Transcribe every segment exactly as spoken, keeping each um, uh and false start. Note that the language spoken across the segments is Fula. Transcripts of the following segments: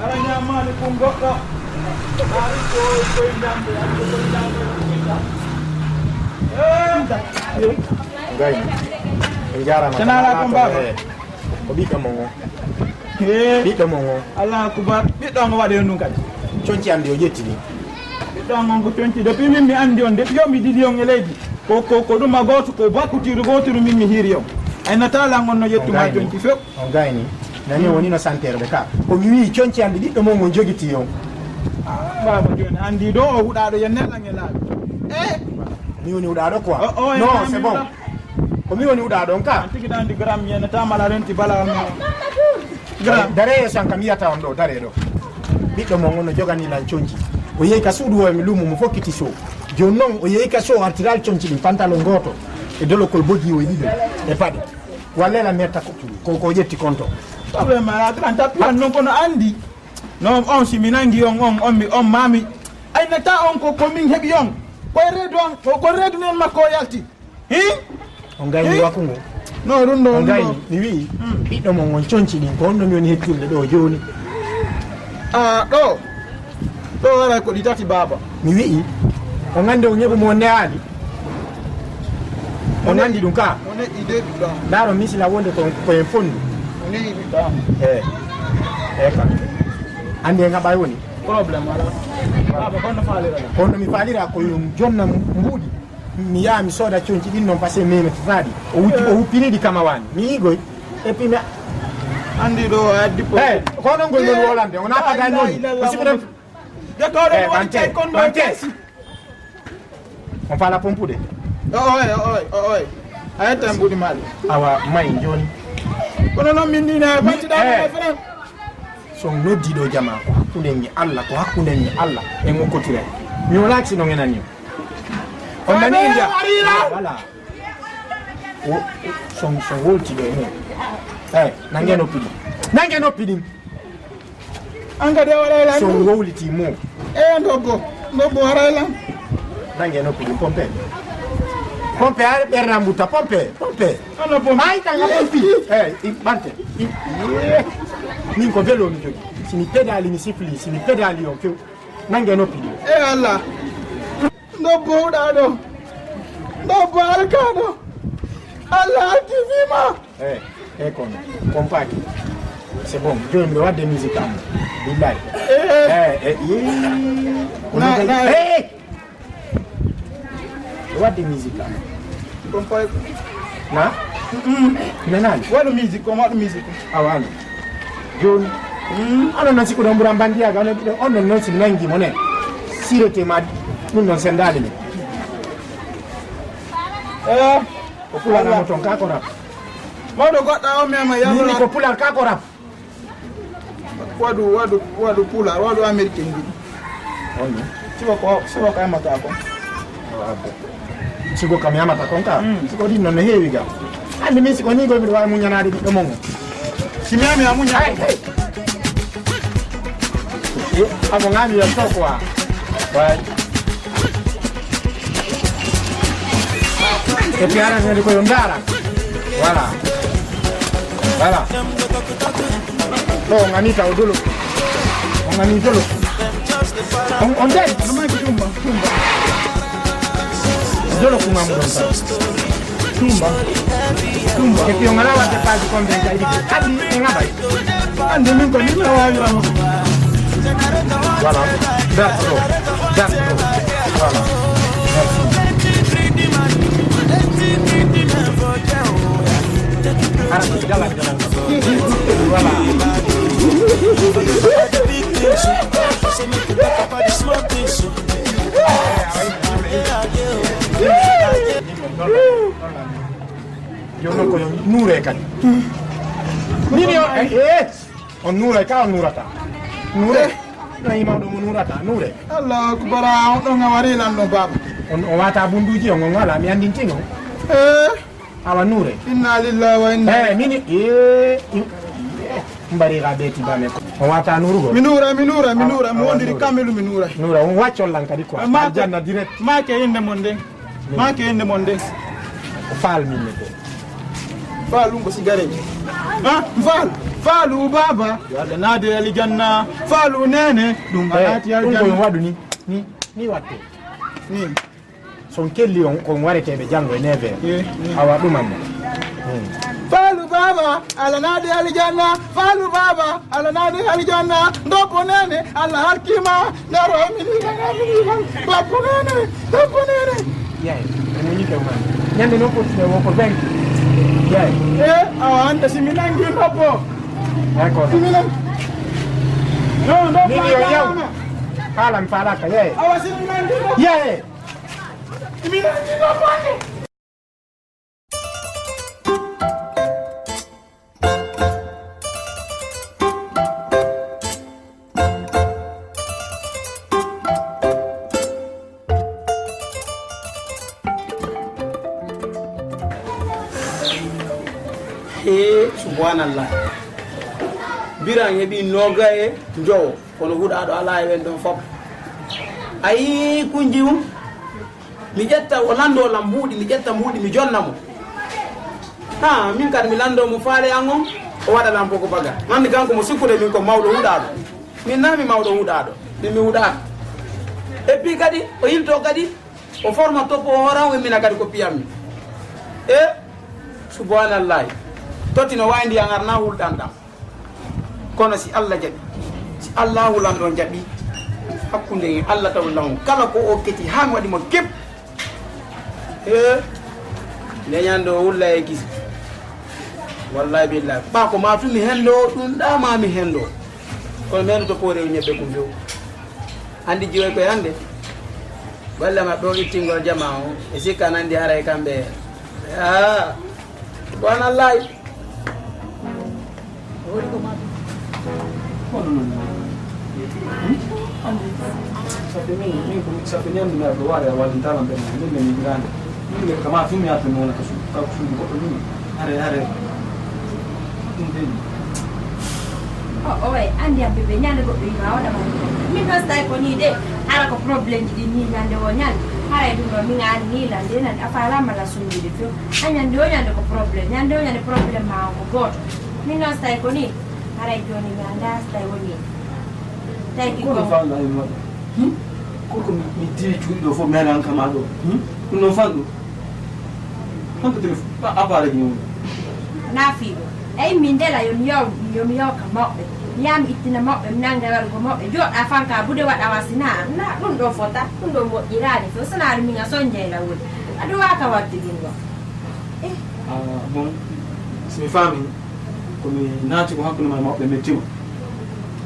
Ara ñaamaali kon goɗɗo. Ari ko koy ndambe, ari ko koy ndambe. Gayni. En jaaraama. Tana ala kon baaba. Eh, ko ɓiɗɗo mon o. Eh. Ɓiɗɗo mon o. Allahu akbar. Ɓiɗɗo on o waɗi on ɗum kadi. Conci am ndi o ƴetti ni. Ɓiɗɗo on on ko conci. Depuis min mi anndi on, depuis yo mi didi on e leydi. Ko, ko, ko ɗum a gooto, ko bakkutiiru gooturu min mi hiiri on. Ay nataala on no ƴettuma conci few. On gayni. Nani o woni no santeerɓe ka. Ko mi wi'i conci am ndi ɓiɗɗo mon on jogiti on. Ah, baaba jooni anndi ɗo o huɗaaɗo yennel an e laaɓi. Eh. Mi woni huɗaaɗo quoi. O, o, non, c'est bon. Ko mi woni huɗaaɗo on ka. An tigi ɗan di gram yennata mala renti bala mo. Gram. Dare yeeso an kam yiyata on ɗo, dare ɗo. Ɓiɗɗo mon on no jogani lan conci. O yehi ka suudu o e mi luumo mo fokkiti so. Jooni non o yehi ka so o artiral conci ɗin pantalon gooto. E dolo koye bodi o e ɗiɗo. E paɗe. Wallela mi yetta ko, ko, ko ƴetti konto. Problème ala, trente pilan non kono anndi. Non, on si mi nangi on, on, on mi, on mami. Ay nata on ko, ko min heɓi on. Ko e reedu on, ko, ko reedu non makko o yalti. Hi? On gayni wakungo. No, ɗum ɗo, on gayni, mi wi'i, ɓiɗɗo mon on conci ɗin, ko on ɗo mi woni hettirde ɗo jooni. Ah, ɗo. Ɗo waray ko ɗi tati baaba. Mi wi'i, on anndi on heɓu mo on ne'aali. On anndi ɗum ka? On ne'i de ɓiɗɗo am. Ndaaro misila wonde ko, ko en fondu. On ne'i ɓiɗɗo am. Eh. Eh ka. Anndi en haɓay woni? Problème ala. Baaba, kono faalira. Kono mi faalira ko yo jonna mbuuɗi. Mi yaha mi sooda conci ɗin non parce que mi metata ɗi. O wutti, o huppini ɗi kama wani. Mi yigoy. Et puis mi anndi ɗo a addi po. Eh, ko non ngol non wolande. On a pas gagné. Parce que Jaka oɗo eh, mi waɗi bante, cay kon ɗo bante. Keesi. On fala pompude. O oy, o oy, o oy. A yetta mbuɗi maali. Awa, may jooni. Kono non min ndina e bacci ɗa eh. Fran. So noddi ɗo jama ko hakkunden e Allah, ko hakkunden e Allah. E mo kotire. Mi wala si non enani. On nani india. Voilà. O son son wolti ɗo mo. Eh, nange noppi ɗin. Nange noppi ɗin. An kadi a waɗay lan. So wowliti mo. E ndobbo, ndobbo waɗay lan. Nange noppi ɗum pompe. Pompe, a ɓerna mbutta, pompe, pompe. Ano pompe. Ay, tanga pompi. Eh, i ɓante. I, min ko velo mi jogi. Si mi pedali, mi sifli, si mi pedali on few. Nange noppi ɗum. E Allah. Ndobbo huɗaɗo. Ndobbo alkaɗo. Allah alkifima. Eh, eh, kono compaki. C'est bon, joni mbiɗo wadde musique am. Billahi. Eh, eh, eh. Wadde musique am. Compaki. Na? Nanani. Waɗu musique, ko waɗu musique. Awano. Joni. Onon non sikkuɗon ɓuran bandiyaga onon ɓiɗon on non non si nangi mo nen. Sirete ma ɗum non sendali men. Eh. Ko pulanamo ton ka ko rap. Mawɗo goɗɗa o mema yamini ko pular ka ko rap. Waɗu waɗu waɗu pular waɗu américain mbiɗi. On non. Siwa ko siwa ko amata ko. Sigo kam yamata kon ka. Sigo ɗin non no heewi ga. Andi min sigo ni go miɗo wawi muñanade ɓiɗɗo mon. Si mi ami a muña. Amo ngami yo to quoi. Way. Et puis ara nani ko yo ndara. Voilà. Voilà. Ɗo on ani taw dolo. On ani dolo. On on dai. Amaki tumba tumba. Dolo kuma mo don sa. Tumba. Tumba. Et puis on ala wa de page comme des gars. Adi en abay. Ande min ko ni na wa yo. Voilà. That's all. That's all. Voilà. Merci. Ara ko dala dala. Voilà. Yo non ko yo nuure kadi. Nini yo eh. On nuuray ka on nuurata. Nuure. Na imam ɗo mo nuurata nuure. Allahu akbar. On ɗon a wari lan ɗo baba. On o wata bunduji on on wala mi andintino. Eh. Awa nuure. Inna lillahi wa inna. Eh mini eh. In- Mbarira ɓe ti bame ko. On wata nurugo. Mi nura, mi nura, mi nura, mi wondiri kamelu mi nura. Nura, on waccol lan kadi quoi. Aljanna direct. Make inde mon den. Make inde mon den. Fal min ne ko. Fal ɗum ko sigareji. Ha? Fal. Falu baba. Yo Allah naade aljanna. Falu nene. Ɗum alati aljanna. Ɗum ko waɗu ni. Ni, ni watte. Ni. Son kelli on kon wareteɓe janngo e neuf heures. Awa ɗuman mo. Falu baba, ala naade aljanna. Falu baba, ala naade aljanna. Ndoppo nene, Allah halkima. Ndaro amini lan, amini lan. Bappo nene, bappo nene. Yaye, ene woni ke man. Ñande non ko tine wo ko vingt. Yaye. Eh, awa anta simi nangi ndoppo. D'accord. Simi nangi. Non, ndoppo. Ni yo yaw. Kala mi falaka yaye. Awa simi nangi ndoppo. Yaye. He, subhanallah. Biran heɓi noga e njowo, kono huɗaɗo ala e wen ɗon fop. Ayi kunji um. Mi ƴetta o lanndo lam mbuuɗi, mi ƴetta mbuuɗi, mi jonna mo. Ha, min kadi mi lanndo mo faale an on, o waɗa lam boko baga. Nandi kanko mo sikkude min ko mawɗo huɗaaɗo. Min na mi mawɗo huɗaaɗo, min mi huɗaaka. Et puis kadi, o yilto kadi, o forma toppo o hoora o immina kadi ko piyammi. E, subhanallahi. Totti no wawi ndiyan arna hulɗan ɗam. Kono si Allah jaɓi, si Allahu lanɗo jaɓi, hakkunde en Allah taw lawon kala ko o keti haa mi waɗi mo kep. E leñande o wulla e gisi. Wallahi billahi, ɓa ko ma tumi hendo, ɗum ɗa ma mi hendo. Kono men to poore o ñebbe ko few. Andi jiwoy koye hande. Golle maɓɓe o ittingol jama o e sikka nandi haray kamɓe. Ah, subhanallahi. Kono non. Hmm? Andi, safe min, min ko safe ñammi na ɗo ware a wallintalam ɓen, min min yiɗirani. Min ɓe kama fimmi hatta mi wona ka su-, ka suudu goɗɗo min. Hare, hare. Ɗum de. O, o, way, andi am bébé, ñande goɗɗo yima waɗa ma. Min ɗon stay ko ni de, hara ko problème ji ɗin ni ñande o ñande. Haray ɗum ɗo min ani ni lan de nan a falama la sundude few. A ñande o ñande ko problème, ñande o ñande problème ma on ko goto. Min ɗon stay ko ni. Haray joni mi anda so tawi woni tawi ko. Kono falɗa e maɗa. Hmm? Kono ko mi, mi diwi cuuɗi ɗo fof mere an kama ɗo. Hmm? Ɗum noon fanɗu. Honto téléphone? Appareil ji mum. Naafiiɗo. Eyi min ndela yo mi yaw, yo mi yaw ka mawɓe. Mi yaha mi ittina mawɓe, mi nannga waɗugo mawɓe. Jooɗa fanka bude waɗa wasina. Na ɗum ɗo fota. Ɗum ɗo moƴƴiraani fof. Sanaari min a sonjayla woni. A duwaaka waɗde ɗum ɗo. Eh. Ah, bon. Si mi faami. Ko mi naati ko hakkunde ma e mawɓe mettima.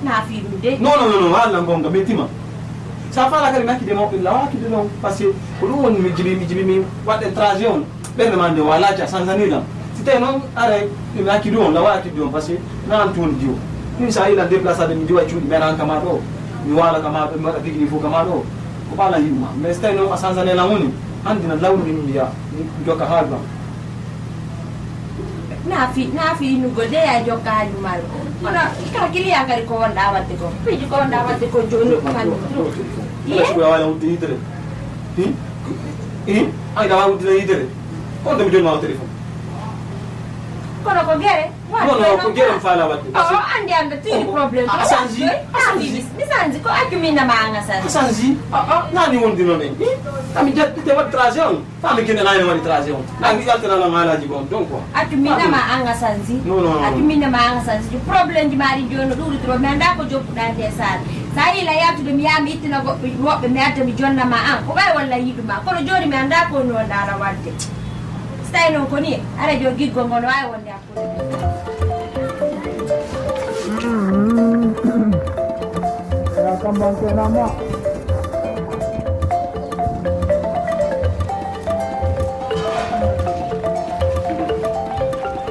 Na fii ɗum de. Non, non, non, non, Allah gonga mettima. Sa fala kadi mi hakkide mawɓe lawa hakkide ɗon. Parce que ko ɗum woni mi jibi, mi jibi mi waɗɗen trajet on. Ɓernde ma nde wala ca sansani lam. Si tawi noon ara mi hakkide on lawa hakkide on parce que nan toon jiwo. Min sa yilan déplace ade mi jiwa e cuuɗi men an kama ɗo. Mi wala kama ɗo mi waɗa pigini fof kama ɗo. Ko ɓala yimma. Mais si tawi noon a sansani lam woni. Andina lawru min mbiya. Mi jokka haaju am. Na fi, na fi innugol de ya jokka haaju maaro. Kono ka client kadi ko wonɗa waɗde ko. Piiji ko wonɗa waɗde ko jooni ko fanni. Iye? Ko wala wudde yitere. Hi? Hi? Ay da wudde yitere. Ko to jooni ma téléphone. Kono ko gere. Non, non, ko gere mi faala waɗde. O, o andi anda tiri problème. A sanji? A sanji? Mi sanji ko accu min nama anga sanji. A sanji? O, o. Nani wondi non en. Hi? Ami jattite waɗ trajet on. Fami kene nani waɗi trajet on. Nani yaltana la malaji bon donc quoi. Accu min nama anga sanji. Non, non, non. Accu min nama anga sanji. Problème ji mari jono ɗuuri trop. Mi anda ko joppuɗa nde sar. Sa yila yaltude mi yami ittina goɗɗo woɓɓe mi adda mi jonna ma an. Ko ɓay walla yiɗuma. Kono joni mi anda ko no ndara wadde. So tawi noon ko ni, ara jo giggol ngol no wawi wonde hakkunde. Ya kamban kenama.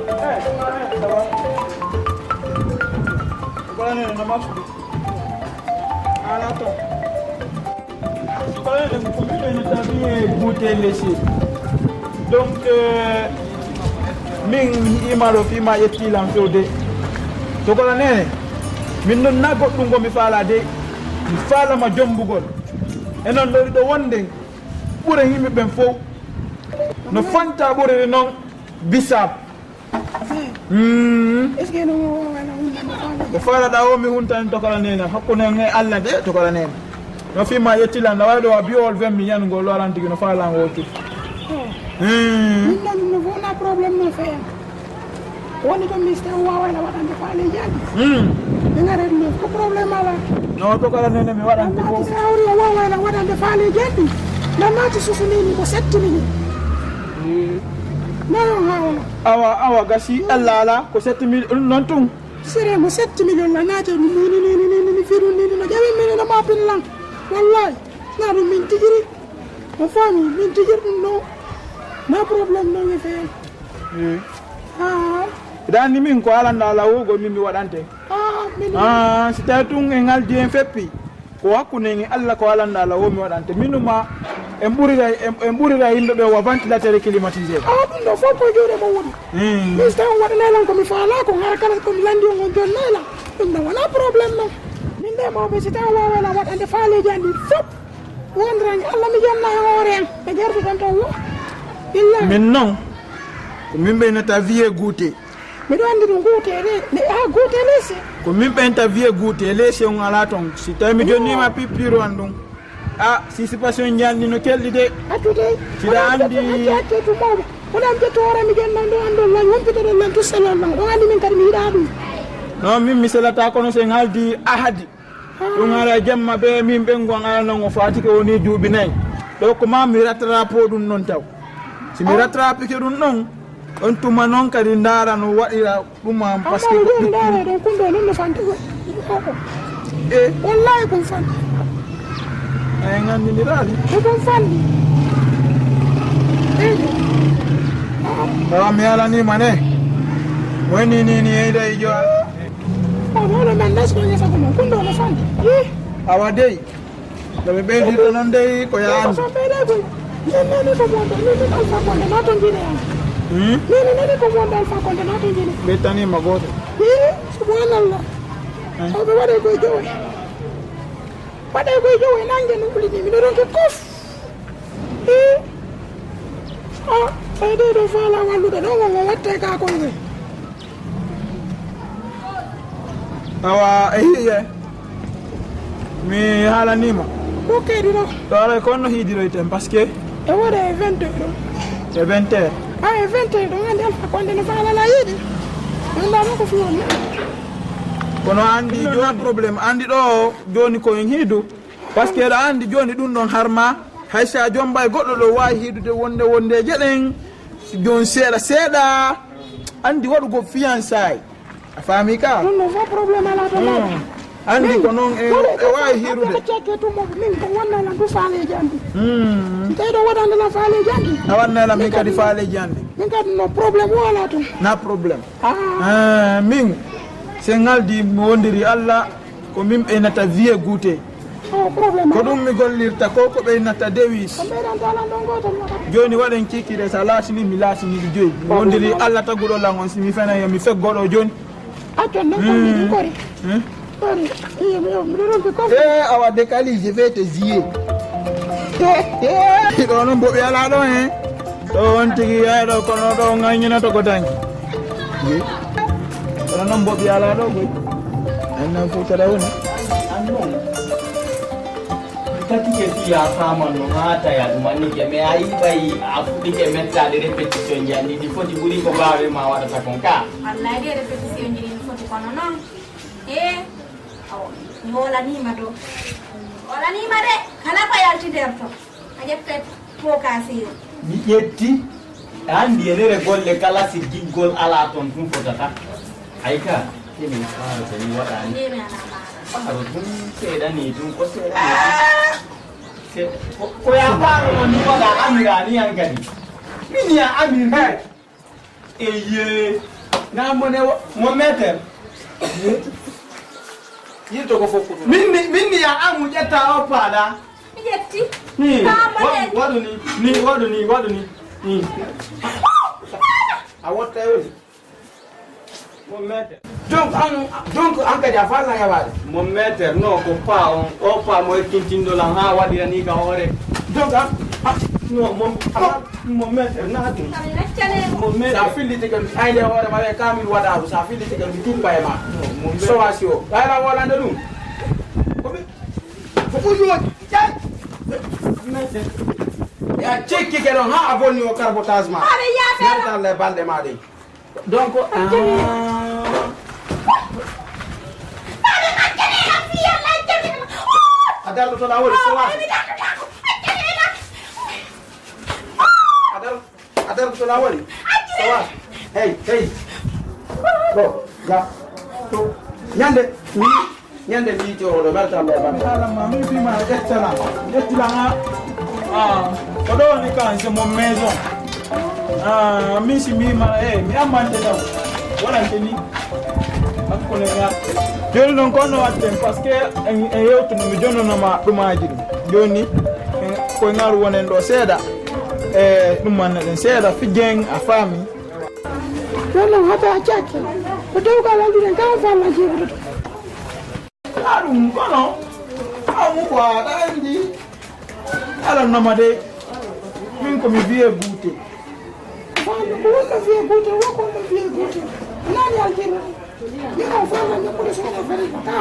Eh, ça va? Voilà, non, non, non. Ala to. Sukaɓe ɓe ko mbiɗen tawi e buute lesi. Donc, euh, min yi'ima ɗo fii ma ƴetti lan fewde. Tokola Neene, min noon na goɗɗum ko mi faalaa dey. Mi faalaa ma jommbugol. E noon ɗo ɗo wonde ɓure yimɓe ɓen fof. No fanta ɓuriri noon bisaab. Hmm. Est-ce que no mo wala wala wala? Ko faalaɗaa o mi huntani Tokola Neene. Hakkunde en e Allah de Tokola Neene. No fii ma yettilan, na wawi ɗo wa biyool ven mi yanugol loran tigi no faalaa ngo tigi. Hmm. Min noon ɗum no fof na problème no feeña. Woni ɗo mi so tawi waawayno waɗande faaleeji addi. Hmm. Ɓe ngara ɗum ɗo ko problème alaa. No Tokola Neene mi waɗante fof. Naati so hawri o waawayno waɗande faaleeji addi. Nan naati susu ni ni ko setti mini. Hmm. Nayon hawla. Awa, awa, gasi, Allah alaa, ko setti mille, ɗum noon tun. Sere mo setti million la naati, ni, ni, ni, ni, ni, ni, firu ni, ni, no ƴawi mini no ma pin lan. Wallahi, na ɗum min tijiri. Mo faami, min tijiri ɗum ɗo. Na problème no mi feeña. Eh. Ah. Dani min ko alanda lawugol min mi waɗante. Ah, min. Ah, si tawi tun en haldi en feppi. Ko hakkunde en e Allah ko alanda lawo mi waɗante. Minuma en ɓurira, en, en ɓurira yimɓe ɓe wa ventilateur climatisé. Ah, ɗum ɗo fof ko juuɗe mo woni. Hmm. Min so tawi on waɗanay lan ko mi faalaa ko, hara kala ko mi landi on, on jonnay lan. Ɗum ɗo wonaa problème non. Min de mawɓe si tawi waaway lan waɗande faaleeji an ɗin fof. Wondiran Allah mi jonna e hoore an. Ɓe jardi ɗon taw wo. Illa. Min non, ko min ɓe nata vieux goûter. Miɗo anndi ɗum guuteede, ne, haa guuteede si. Ko min ɓen ta vieux goûter, les on alaa ton. Si tawi mi jonniima pipiiru an ɗum. Ah, si si passion njanndi no kelɗi de. Accu de. Siɗa anndi. Accu, accu, accu, mawɓe. Wona am ƴettu hoore mi jonnan ɗo anndol lan, wompitoɗon lan, tussalon lan. Ɗon anndi min kadi mi yiɗaa ɗum. Non, min mi selata kono so en haaldi ahadi. Ɗum ara jemma ɓe min ɓen gon ara non o faati ke woni duuɓi nayi. Ɗo ko ma mi rattrapo ɗum non taw. Si mi rattrapike ɗum non, on tuma non kadi ndaara no waɗira ɗum am parce que ko ɗum ndaara ɗon kun ɗo non no fanti ko. E wallahi kun fanti. Ay ngandindirali. Ko kun fanti. E awa mi alani mane. Woni ni ni eyda e jo. O ɗo no men nas ko ngesa ko kun ɗo no fanti. Awa dey. Nde ɓe ɓeydirta noon dey ko yaani. Ko so ɓeyday koy. Min nani ko wonde, min min Alpha Condé na to jine am. Hmm? Min nani ko wonde Alpha Condé na to jine. Ɓe tani ma gooto. Ii, subhanallah. Hmm. O ɓe waɗay koye jowo. Waɗay koye jowo e nange no wuli ni, miɗo ronke kof. Ii. Ah, ɓeyday ɗo faala wallude ɗo, mo watte ka koye. Awa, e hiye. Mi haalanima. Ko kedi ɗo. Ɗo ara ko no hiidiroyten parce que. E wore e vingt heures ɗo. E vingt heures. Ah, e vingt heures ɗo, andi Alpha Condé no faalana yiɗi. Anda mo ko fiyon. Kono andi joni problème, andi ɗo joni ko en hiidu. Parce que aɗa andi joni ɗum ɗon harma. Hay sa jombay goɗɗo ɗo wawi hiidude wonde wonde jeɗen. Joni seeɗa seeɗa. Andi waɗugo fiançailles. A faami ka? Ɗum ɗo fof problème alaa to mbaɗa. Anndi ko noon e, e waawi hirude. Cekke tumbo min ko wonna lan ko faaleeji anndi. Hmm. Si tawi ɗo waɗande lan faaleeji anndi. A wanna lan min kadi faaleeji anndi. Min kadi no problème o alaa toon. Na problème. Ah. Ah, min se ngaldi mi wondiri Allah ko min ɓeynata vieux goûter. Oh, problème. Ko ɗum mi gollirta ko ko ɓeynata devis. Ko ɓeydanta lan ɗon gooto mi waɗata. Jooni waɗen kiikire sa laatini mi laatini ɗi joyi. Mi wondiri Allah taguɗo lan on si mi fena yo mi feggo ɗo jooni. Accu non ko mi kori. Hmm? Kori. Iyo mi yo mi ɗo ronki kof. Eh, awa décalé, je vais te ziller. Ɗo noon mboɓi alaa ɗo he. Ɗo on tigi yaay ɗo kono ɗo ŋaññinoto ko dañi. Kono noon mboɓi alaa ɗo koy. En noon fof tara woni. Tati ke fiya faman no ŋaata ya ɗum anni ke mais a yiɓay a fuɗɗike mettaade répétition ji anni ɗi foti ɓuri ko mbaawe ma waɗata kon ka. Wallahi de répétition ji ɗi foti kono noon. E awa mi holanima to. Holanima de kala ko yalti nder to a ƴettet. Ko ka seyo. Mi ƴetti. An ndiyere golle kala si giggol ala ton ɗum fotata. Ay ka kene faaro so mi waɗani. Faaro ɗum seeɗani ɗum ko seeɗani ɗum. Ko ya faaro no mi waɗa amirani an kadi. Min ya amir. Eye. Na mo ne mo meter. Yirto ko fof ko ɗum. Min ni min ni ya amu ƴetta o paɗa. Mi ƴetti. Ni waɗu ni ni waɗu ni waɗu ni. A wotta e woni. Mon maître. Donc an, donc an kadi a faalaa yawaade? Mon maître, non, ko pa on, o pa mo ekkintinɗo lan haa waɗira ni ka hoore. Donc an, an, non, mon, an, mon maître, na ɗum. Mon maître. Sa filliti kam, ay nde hoore ma, ɓe kamin waɗa ɗum, sa filliti kam, mi tippa e ma. Non, mon maître. Sowa si o. Ɓayra wolande ɗum. Ko mi, ko ɓuri woni. Jay. Mon maître. Ya cekki ke ɗon, haa a bonni o carbotage ma. Aɓe yaafe. Yalta Allah e balɗe ma ɗen. Donc, ah. A darɗo to lawol, so waasi. A dar-, a darɗo to lawol, so waasi. Hey, hey. Ɗo, ga. To. Ñande, mi Ñande mi yiiti oɗo, welcome, welcome. Mi haalan ma, mi fii ma, ƴettana, ƴettila ha. Ah, ko ɗo woni kan, c'est mon maison. Ah, min si mi ma, eh, mi ammante ɗo. Wonante ni. Hakkunde mi ar-, jooni noon ko no waɗten, parce que en, en yewtuno, mi jonnonoma ɗumaaji ɗum. Jooni, en, koye ngaru wonen ɗo seeɗa. E ɗum manna ɗen seeɗa, fijjen, a faami. Jooni noon, hata a cakke. Ko dewgal alɗuɗen, kan falla jeeɓude. Ɗum kono, amu ko aɗa anndi. Aɗa nama de, min ko mi wiyee Guute. Ko wonno wiyee Guute, wo ko wonno wiyee Guute. Nani Algérie. Min ko fana nokkude sohla fari ka.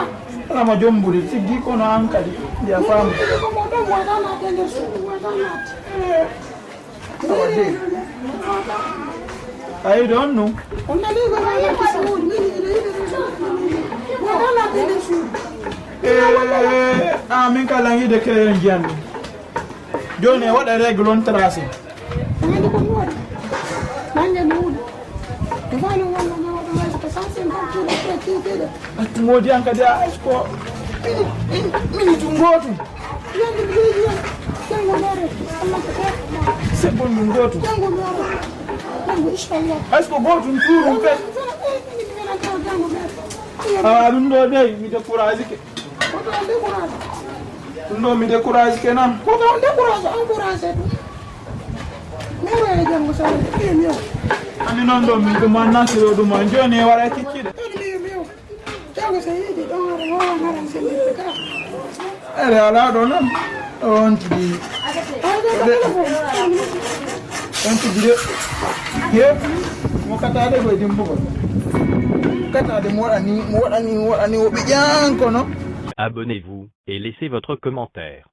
Alama jombude, siggi kono an kadi, mbiya faamu. Ko mo ɗon wata naate nder suudu, wata naate. Awa de. A yiɗi on ɗum? On nani ko wala kisa woni, min ina yiɗi ɗum. Wala ɓe nder suudu. Eh, a min kala yiɗe crayon jiyan ɗum. Jooni e waɗa règle on tracé. Nani ko mi waɗi? Nange mi wuli. E fano walla ma waɗa waɗa ko sansen kam kilo ko kikiɗe. Accu moodi an kadi a ay ko. Mini, mini, mini tun gootum. Sebbon min gootum. Est-ce que gootum tuurum kadi? A ɗum ɗo dey mi décourage ke. Ɗum ɗo mi décourage ke nan. Anni noon ɗo min ɗum annasiro ɗum an jooni e wara kicciɗe. Ere alaa ɗo noon. On tigi. On tigi de. Ye. Mo kataade koye dimbugol. Kataade mo waɗani, mo waɗani, mo waɗani o ɓiƴan kono. Abonnez-vous et laissez votre commentaire.